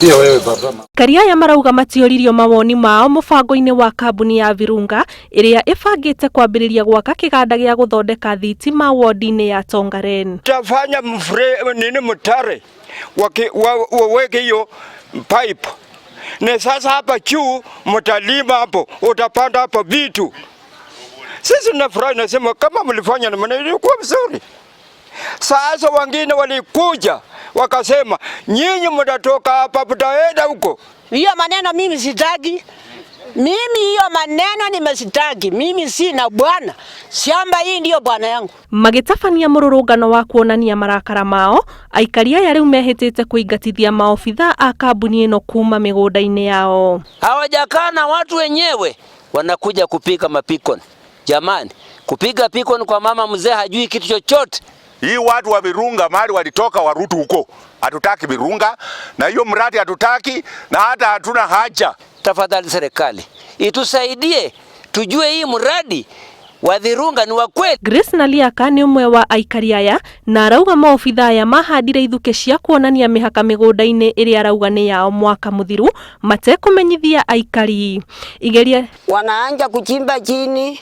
Sio wewe baba. Aikari aya marauga matioririo mawoni mao mũbango-inĩ wa kambuni ya Virunga ĩrĩa ĩbangĩte kwambĩrĩria gwaka kĩganda gĩa gũthondeka thitima wodi-inĩ ya Tongaren. Tafanya mfre, nini mtare waweke hiyo pipe na sasa hapa juu mtalima hapo, utapanda hapo vitu. Sisi tunafurahi, nasema kama mlifanya namna ilikuwa vizuri. Sasa wengine walikuja wakasema, nyinyi mtatoka hapa mtaenda huko. Hiyo maneno mimi sitaki. Mimi hiyo maneno nimesitaki. Mimi sina bwana. Shamba hii ndiyo bwana yangu. Magĩtabania mũrũrũngano wa kuonania marakara mao, aikari aya rĩu mehĩtĩte kũingatithia maobithaa a kambuni ĩno kuma mĩgũnda-inĩ yao. Hawajakaa na watu wenyewe wanakuja kupiga mapikon. Jamani, kupiga pikon kwa mama mzee hajui kitu chochote. Hii watu wa Virunga mahali walitoka warutu huko. Hatutaki Virunga na hiyo mradi hatutaki na hata hatuna haja. Tafadhali serikali itusaidie tujue hii mradi wa Virunga ni wa kweli. Grace Naliaka nĩ ũmwe wa aikari aya na arauga maobithaa aya mahandire ithukĩ cia kuonania mĩhaka mĩgũnda-inĩ ĩrĩa arauga nĩ yao mwaka mũthiru matekũmenyithia aikari. Igeria Wanaanja kuchimba chini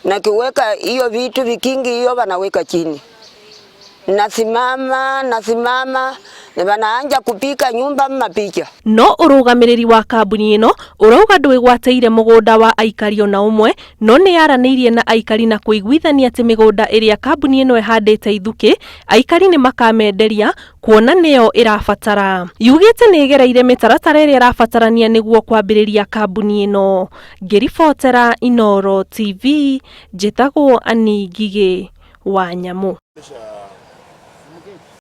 na kiweka hiyo vitu vikingi hiyo wanaweka chini, nasimama nasimama na wanaanja kupika nyumba mapicha. No ũrũgamĩrĩri wa kambuni ĩno ũrauga ndwĩgwatĩire mũgũnda wa aikari ona ũmwe, no nĩ yaranĩirie na aikari na kũiguithania atĩ mĩgũnda ĩrĩa kambuni ĩno ĩhandĩte ithukĩ aikari nĩ makamenderia kuona nĩyo ĩrabatara. Yugĩte nĩ ĩgereire mĩtaratara ĩrĩa ĩrabatarania nĩguo kwambĩrĩria kambuni ĩno. Ngĩribotera Inooro TV, njĩtagwo Annie Ngigĩ wa Nyamũ.